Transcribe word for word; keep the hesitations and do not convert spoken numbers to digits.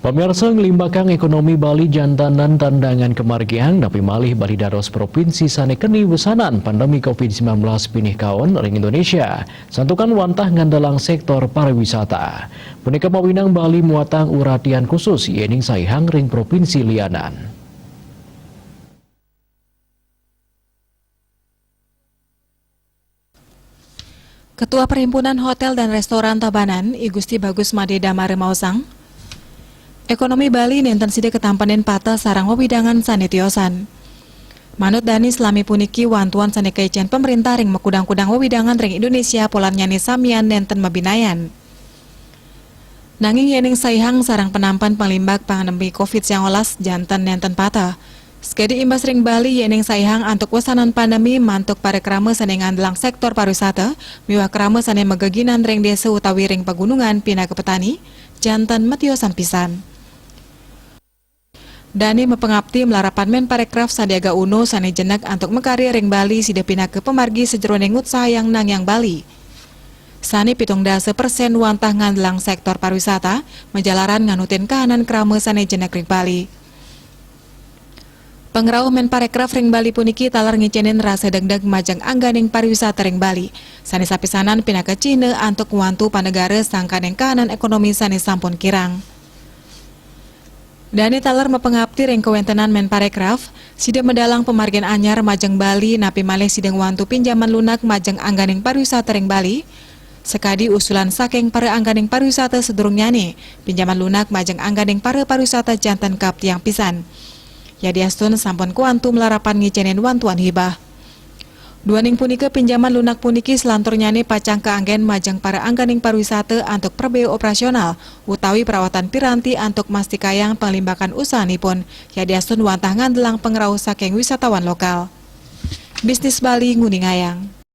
Pamirsa, ngelimbakang ekonomi Bali jantanan tandangan kemargiang, napi malih Bali dados provinsi sane keni wesanan pandemi covid sembilan belas pinih kaon ring Indonesia, santukan wantah ngandelang sektor pariwisata. Punika mawinang Bali muatang uratian khusus yening saihang ring provinsi lianan. Ketua Perhimpunan Hotel dan Restoran Tabanan, I Gusti Bagus Made Damara maosang, ekonomi Bali nenten sida katampenin pateh sareng wewidangan sane tiosan. Manut dane, salami puniki wantuan sane kaicen pemerintah ring makudang-kudang wewidangan ring Indonesia polannyane samian nenten mabinayan. Nanging yening saihang sareng penampen panglimbak pandemi covid sembilan belas janten nenten pateh. Sakadi imbas ring Bali, yening saihang antuk wesanan pandemi mantuk parikrama sane ngandelang sektor pariwisata miwah krama sane mageginan ring desa utawi ring pagunungan pinaka petani, janten matiosan pisan. Dane mapangapti malarapan Menparekraf Sandiaga Uno sane jenek antuk makarya ring Bali sida pinaka pamargi sajeroning ngutsahayang nangiang Bali. Sane pitung dasa persen wantah ngandelang sektor pariwisata, majalaran nganutin kahanan krama sane jenek ring Bali. Pangrauh Menparekraf ring Bali puniki taler ngicenin rasa degdeg majeng angganing pariwisata ring Bali, sane sapisanan pinaka cihna antuk ngwantu panegara sangkaning kahanan ekonomi sane sampun kirang. Dane taler mapangapti ring kawentenan Menparekraf, sida medalang pamargin anyar majeng Bali, napi malih sida ngwantu pinjaman lunak majeng angganing pariwisata ring Bali. Sakadi usulan saking para angganing pariwisata sadurungnyane, pinjaman lunak majeng angganing para pariwisata janten kaptiang pisan. Yadiastun sampun kwantu malarapan ngicenin wantuan hibah. Duaning punika, pinjaman lunak puniki salanturnyane pacang kaanggen majeng para angganing pariwisata antuk prabea operasional utawi perawatan piranti antuk mastikayang panglimbakan usahanipun, yadiastun wantah ngandelang pangrauh saking wisatawan lokal. Bisnis Bali nguningayang.